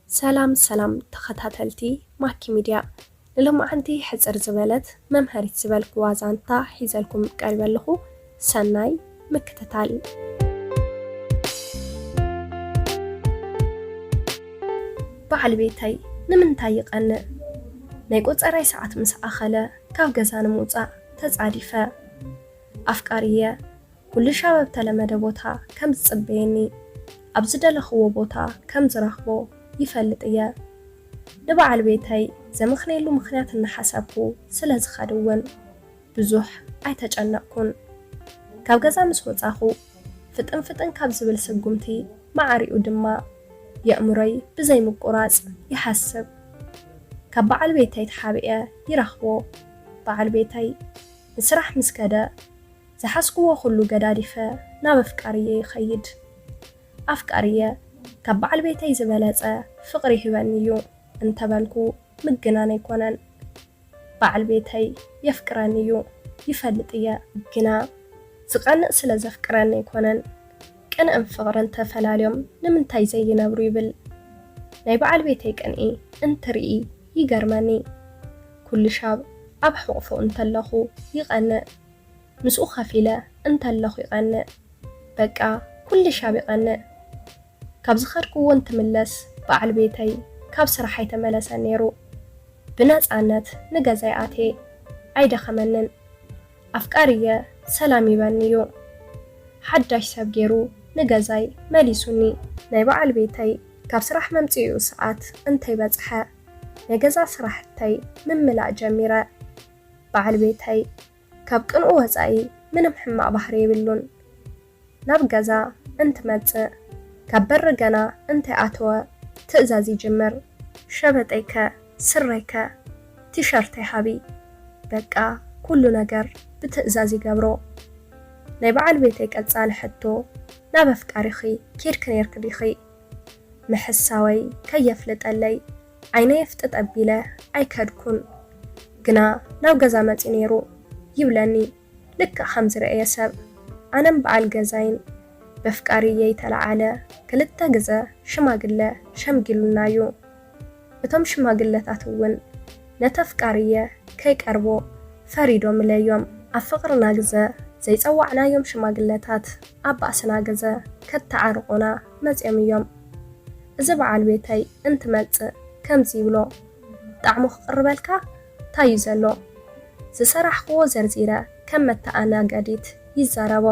ሰላም ሰላም ተኸታተልቲ ማኪ ሚድያ፣ ንሎማዓንቲ ሕጽር ዝበለት መምሃሪት ዝበልክዋ ዛንታ ሒዘልኩም ቀሪበ ኣለኹ። ሰናይ ምክትታል። በዓል ቤተይ ንምንታይ ይቐንእ? ናይ ቆጸራይ ሰዓት ምስ ኣኸለ ካብ ገዛ ንምውጻእ ተጻዲፈ። ኣፍቃሪየ ኩሉ ሻብ ኣብ ተለመደ ቦታ ከም ዝጽበየኒ፣ ኣብ ዝደለኽዎ ቦታ ከም ዝረኽቦ ይፈልጥ እየ። ንበዓል ቤተይ ዘምኽነየሉ ምኽንያት እናሓሰብኩ ስለ ዝኸድ እውን ብዙሕ ኣይተጨነቕኩን። ካብ ገዛ ምስ ወጻኹ ፍጥን ፍጥን ካብ ዝብል ስጉምቲ ማዕሪኡ ድማ የእምሮይ ብዘይምቁራጽ ይሓስብ። ካብ በዓል ቤተይ ተሓቢኤ ይረኽቦ። በዓል ቤተይ ንስራሕ ምስ ከደ ዝሓዝክዎ ኩሉ ገዳዲፈ ናብ ኣፍቃሪየ ይኸይድ። ኣፍቃሪየ ካብ በዓል ቤተይ ዝበለጸ ፍቕሪ ይህበኒ እዩ እንተበልኩ ምግናን ኣይኮነን። በዓል ቤተይ የፍቅረኒ እዩ፣ ይፈልጥ እየ። ግና ዝቐንእ ስለ ዘፍቅረኒ ኣይኮነን። ቅንእን ፍቕርን ተፈላልዮም ንምንታይ ዘይነብሩ ይብል። ናይ በዓል ቤተይ ቅንኢ እንትርኢ ይገርመኒ። ኩሉ ሻብ ኣብ ሕቑፉ እንተለኹ ይቐንእ። ምስኡ ከፊለ እንተለኹ ይቐንእ። በቃ ኩሉ ሻብ ይቐንእ። ካብ ዝኸድክዎ እንትምለስ በዓል ቤተይ ካብ ስራሕ ኣይተመለሰን ነይሩ። ብነጻነት ንገዛይ ኣትየ ኣይደኸመንን። ኣፍቃሪየ ሰላም ይበኒ እዩ። ሓዳሽ ሰብ ገይሩ ንገዛይ መሊሱኒ። ናይ በዓል ቤተይ ካብ ስራሕ መምጽኢኡ ሰዓት እንተይበጽሐ ናይ ገዛ ስራሕተይ ምምላእ ጀሚረ። በዓል ቤተይ ካብ ቅንኡ ወጻኢ ምንም ሕማቕ ባህሪ የብሉን። ናብ ገዛ እንትመጽእ ካብ በሪ ገና እንተይኣተወ ትእዛዝ ይጅምር። ሸበጠይከ፣ ስረይከ፣ ቲሸርተይ ሃቢ። በቃ ኩሉ ነገር ብትእዛዝ ይገብሮ። ናይ በዓል ቤተይ ቀጻሊ ሕቶ፣ ናብ ኣፍቃሪኺ ኬድኪ ነይርኪ ዲኺ? ምሕሳወይ ከየፍልጠለይ ዓይነይ ኣፍጥጥ ኣቢለ ኣይከድኩን። ግና ናብ ገዛ መጺኡ ነይሩ ይብለኒ። ልክዕ ከም ዝረኣየ ሰብ፣ ኣነን በዓል ገዛይን በፍቃሪየይ ተለዓለ ክልተ ግዘ ሽማግለ ሸምጊሉና እዩ። እቶም ሽማግለታት እውን ነቲ ኣፍቃሪየ ከይቀርቦ ፈሪዶምለይ እዮም። ኣብ ፍቕርና ግዘ ዘይጸዋዕናዮም ሽማግለታት ኣብ ባእስና ግዘ ከተዓርቑና መጺኦም እዮም። እዚ በዓል ቤተይ እንትመጽእ ከምዚ ይብሎ፣ ጣዕሙ ክቕርበልካ ታዩ ዘሎ? ዝሰራሕክዎ ዘርዚረ ከም መተኣናገዲት ይዛረቦ።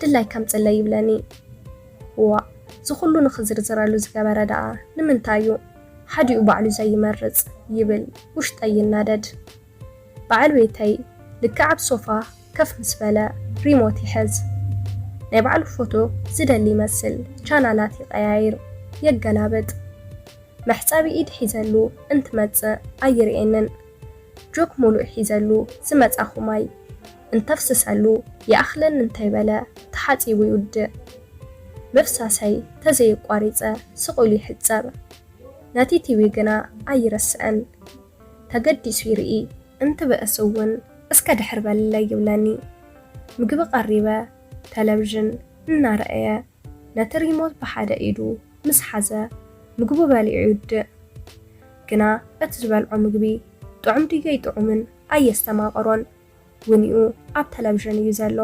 ድላይ ከምጽለይ ይብለኒ። እዋእ፣ እዚ ኩሉ ንኽዝርዝረሉ ዝገበረ ደኣ ንምንታይ እዩ? ሓዲኡ ባዕሉ ዘይመርጽ ይብል ውሽጠይ ይናደድ። በዓል ቤተይ ልክዕ ኣብ ሶፋ ከፍ ምስ በለ ሪሞት ይሕዝ። ናይ ባዕሉ ፎቶ ዝደሊ ይመስል ቻናላት ይቀያይር፣ የገላብጥ። መሕጸቢ ኢድ ሒዘሉ እንትመጽእ ኣይርእየንን። ጆክ ሙሉእ ሒዘሉ ዝመጻኹ ማይ እንተፍስሰሉ ይኣኽለኒ እንተይበለ ተሓጺቡ ይውድእ። ምፍሳሰይ ተዘየቋሪጸ ስቕ ኢሉ ይሕጸብ። ነቲ ቲቪ ግና ኣይረስዕን። ተገዲሱ ይርኢ። እንትብእስ እውን እስከ ድሕር በልለይ ይብለኒ። ምግቢ ቀሪበ፣ ተለቪዥን እናረኣየ ነቲ ሪሞት ብሓደ ኢዱ ምስ ሓዘ ምግቡ በሊዑ ይውድእ። ግና እቲ ዝበልዖ ምግቢ ጥዑም ድዩ ኣይጥዑምን ኣየስተማቐሮን። ውኒኡ ኣብ ተለቪዥን እዩ ዘሎ።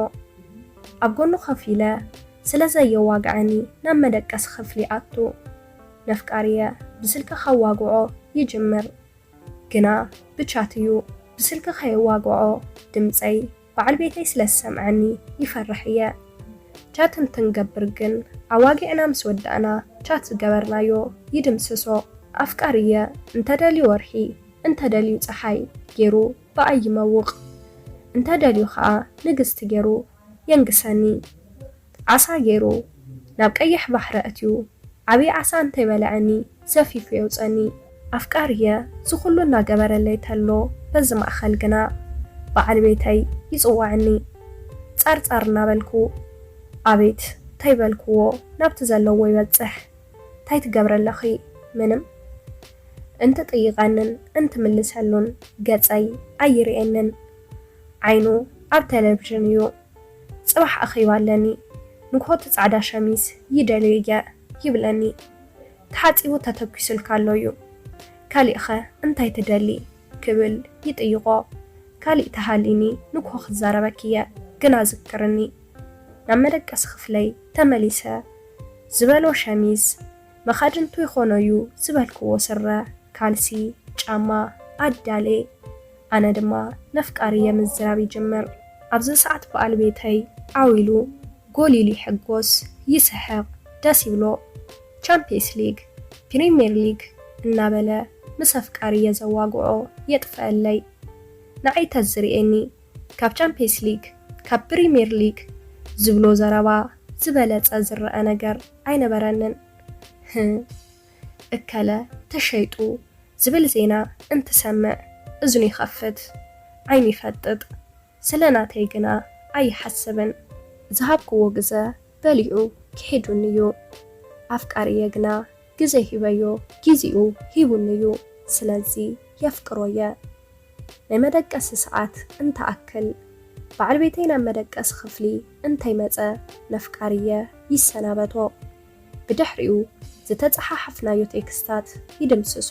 ኣብ ጎኑ ኮፍ ኢለ ስለ ዘየዋግዐኒ ናብ መደቀሲ ክፍሊ ኣቱ። ነፍቃሪየ ብስልኪ ከዋግዖ ይጅምር። ግና ብቻት እዩ። ብስልኪ ከየዋግዖ ድምፀይ በዓል ቤተይ ስለ ዝሰምዐኒ ይፈርሕ እየ። ቻት እንትንገብር ግን ኣዋጊዕና ምስ ወዳእና ቻት ዝገበርናዮ ይድምስሶ። ኣፍቃሪየ እንተደልዩ ወርሒ እንተደልዩ ፀሓይ ገይሩ ብኣይ ይመውቕ፣ እንተደልዩ ኸዓ ንግስቲ ገይሩ የንግሰኒ። ዓሳ ገይሩ ናብ ቀይሕ ባሕሪ ኣእትዩ ዓብዪ ዓሳ እንተይበልዐኒ ዘፊፉ የውፀኒ። ኣፍቃሪየ ዝኹሉ እናገበረለይ ተሎ በዚ ማእኸል ግና በዓል ቤተይ ይፅውዐኒ። ፃርፃር እናበልኩ ኣቤት ተይበልክዎ ናብቲ ዘለዎ ይበፅሕ። ታይ ትገብሪ ኣለኺ? ምንም። እንትጥይቐንን እንትምልሰሉን ገፀይ ኣይርእየንን። ዓይኑ ኣብ ተለቪዥን እዩ። ፅባሕ ኣኼባ ኣለኒ። ንግሆ እቲ ፃዕዳ ሸሚዝ ይደልዮ እየ ይብለኒ። ተሓጺቡ ተተኪሱልካ ኣሎ እዩ። ካሊእኸ እንታይ ትደሊ? ክብል ይጥይቖ። ካሊእ ተሃሊኒ ንግሆ ክዛረበኪ እየ፣ ግን ኣዝክርኒ። ናብ መደቀሲ ክፍለይ ተመሊሰ። ዝበሎ ሸሚዝ፣ መኻድንቱ ይኾኖ እዩ ዝበልክዎ ስረ፣ ካልሲ፣ ጫማ ኣዳሌ። ኣነ ድማ ነፍቃርየ ምዝራብ ይጅምር። ኣብዚ ሰዓት በዓል ቤተይ ዓው ኢሉ ጎሊሉ ይሕጎስ፣ ይስሕቕ፣ ደስ ይብሎ። ቻምፒየንስ ሊግ፣ ፕሪምየር ሊግ እናበለ ምስ ኣፍቃርየ ዘዋግዖ የጥፍኣለይ። ንዓይ ተዝርእየኒ ካብ ቻምፒየንስ ሊግ፣ ካብ ፕሪምየር ሊግ ዝብሎ ዘረባ ዝበለጸ ዝረኣ ነገር ኣይነበረንን። ህም፣ እከለ ተሸይጡ ዝብል ዜና እንትሰምዕ እዝኑ ይኸፍት፣ ዓይኑ ይፈጥጥ። ስለ ናተይ ግና ኣይሓስብን። ዝሃብክዎ ግዘ በሊዑ ክሒዱኒ እዩ። ኣፍቃርየ ግና ግዘ ሂበዮ፣ ጊዜኡ ሂቡኒ እዩ። ስለዚ የፍቅሮ እየ። ናይ መደቀሲ ሰዓት እንትኣክል በዓል ቤተይ ናብ መደቀሲ ክፍሊ እንተይመጸ ነፍቃርየ ይሰናበቶ። ብድሕሪኡ ዝተጸሓሓፍናዮ ቴክስታት ይድምስሶ።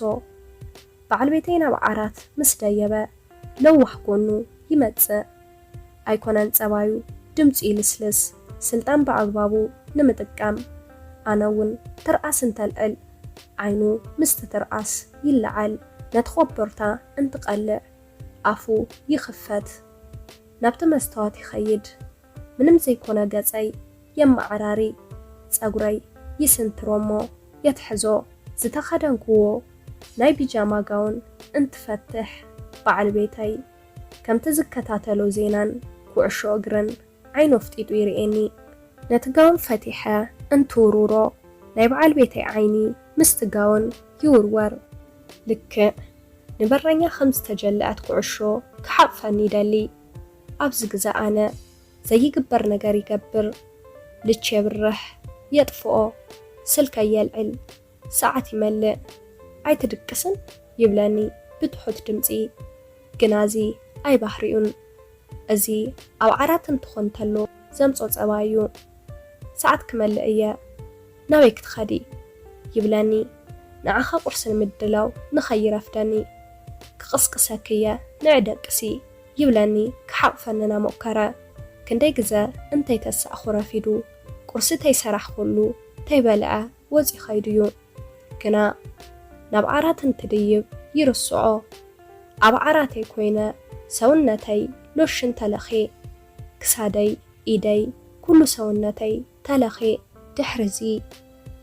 በዓል ቤተይ ናብ ዓራት ምስ ደየበ ለዋህ ጎኑ ይመጽእ። ኣይኮነን ጸባዩ፣ ድምጹ ይልስልስ፣ ስልጣን ብኣግባቡ ንምጥቃም። ኣነ እውን ትርኣስ እንተልዕል ዓይኑ ምስቲ ትርኣስ ይለዓል። ነቲ ኮቦርታ እንትቐልዕ ኣፉ ይኽፈት። ናብቲ መስተዋት ይኸይድ። ምንም ዘይኮነ ገጸይ የመዓራሪ፣ ጸጉረይ ይስንትሮ እሞ የትሕዞ። ዝተኸደንክዎ ናይ ቢጃማ ጋውን እንትፈትሕ በዓል ቤተይ ከምቲ ዝከታተሎ ዜናን ኩዕሾ እግርን ዓይኑ ኣፍጢጡ ይርእየኒ። ነቲ ጋውን ፈቲሐ እንትውርውሮ ናይ በዓል ቤተይ ዓይኒ ምስቲ ጋውን ይውርወር። ልክዕ ንበረኛ ከም ዝተጀለአት ኩዕሾ ክሓቕፈኒ ይደሊ። ኣብዚ ግዘ ኣነ ዘይግበር ነገር ይገብር። ልች የብርህ፣ የጥፍኦ፣ ስልከይ የልዕል፣ ሰዓት ይመልእ። "ኣይትድቅስን?" ይብለኒ ብትሑት ድምጺ። ግና እዚ ኣይባህሪኡን። እዚ ኣብ ዓራት እንትኾን ተሎ ዘምጾ ጸባይ እዩ። "ሰዓት ክመልእ እየ፣ ናበይ ክትኸዲ?" ይብለኒ። ንዓኻ ቁርሲ ንምድላው ንኸይረፍደኒ። "ክቕስቅሰኪ እየ፣ ንዒ ደቅሲ" ይብለኒ ክሓቕፈኒ እናሞከረ። ክንደይ ግዘ እንተይተሳእኹ ረፊዱ። ቁርሲ ተይሰራሕኩሉ ተይበልዐ ወፂኡ ኸይዱ እዩ። ግና ናብ ዓራት እንትድይብ ይርስዖ። ኣብ ዓራተይ ኮይነ ሰውነተይ ሎሽን ተለኽየ። ክሳደይ፣ ኢደይ፣ ኩሉ ሰውነተይ ተለኽየ። ድሕሪዚ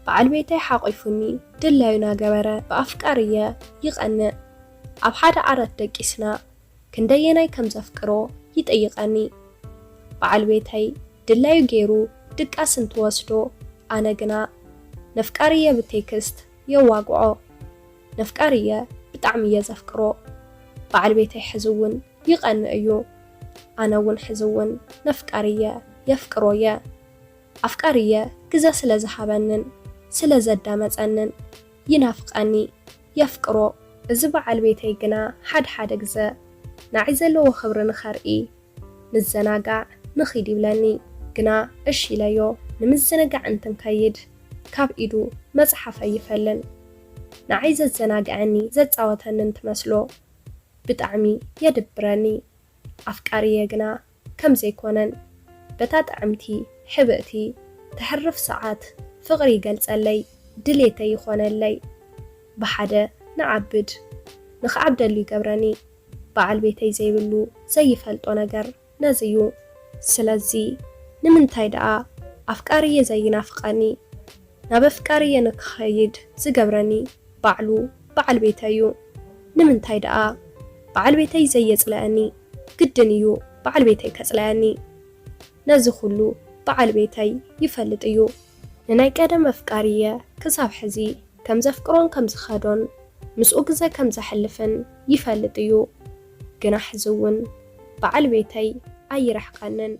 በዓል ቤተይ ሓቒፉኒ ድላዩ ናገበረ ብኣፍቃርየ ይቐንእ። ኣብ ሓደ ዓራት ደቂስና ክንደየናይ ከም ዘፍቅሮ ይጠይቐኒ። በዓል ቤተይ ድላዩ ገይሩ ድቃስ እንትወስዶ፣ ኣነ ግና ነፍቃርየ ብቴክስት የዋግዖ። ነፍቃርየ ብጣዕሚ እየ ዘፍቅሮ። በዓል ቤተይ ሕዚ እውን ይቐንእ እዩ። ኣነ እውን ሕዚ እውን ነፍቃርየ የፍቅሮ እየ። ኣፍቃርየ ግዘ ስለ ዝሃበንን ስለ ዘዳመጸንን ይናፍቐኒ፣ የፍቅሮ። እዚ በዓል ቤተይ ግና ሓደ ሓደ ግዘ ንዓይ ዘለዎ ክብሪ ንኸርኢ ንዘናጋዕ ንኺድ ይብለኒ። ግና እሺ ኢለዮ። ንምዝንጋዕ እንትንከይድ ካብ ኢዱ መጽሓፈይ ይፈልን። ንዓይ ዘዘናግዐኒ ዘጻወተኒ እንትመስሎ ብጣዕሚ የድብረኒ። ኣፍቃርየ ግና ከም ዘይኮነን በታ ጥዕምቲ፣ ሕብእቲ፣ ተሕርፍ ሰዓት ፍቕሪ ይገልጸለይ፣ ድሌተይ ይኾነለይ። ብሓደ ንዓብድ፣ ንኽዓብደሉ ይገብረኒ። በዓል ቤተይ ዘይብሉ ዘይፈልጦ ነገር ነዚ እዩ። ስለዚ ንምንታይ ደኣ ኣፍቃርየ ዘይናፍቐኒ? ናብ ኣፍቃርየ ንክኸይድ ዝገብረኒ ባዕሉ በዓል ቤተይ እዩ። ንምንታይ ደኣ በዓል ቤተይ ዘየጽለኣኒ? ግድን እዩ በዓል ቤተይ ከጽለኣኒ። ነዚ ኩሉ በዓል ቤተይ ይፈልጥ እዩ። ንናይ ቀደም ኣፍቃርየ ክሳብ ሕዚ ከም ዘፍቅሮን ከም ዝኸዶን ምስኡ ግዘ ከም ዘሕልፍን ይፈልጥ እዩ። ግና ሕዚ እውን በዓል ቤተይ ኣይረሕቐንን።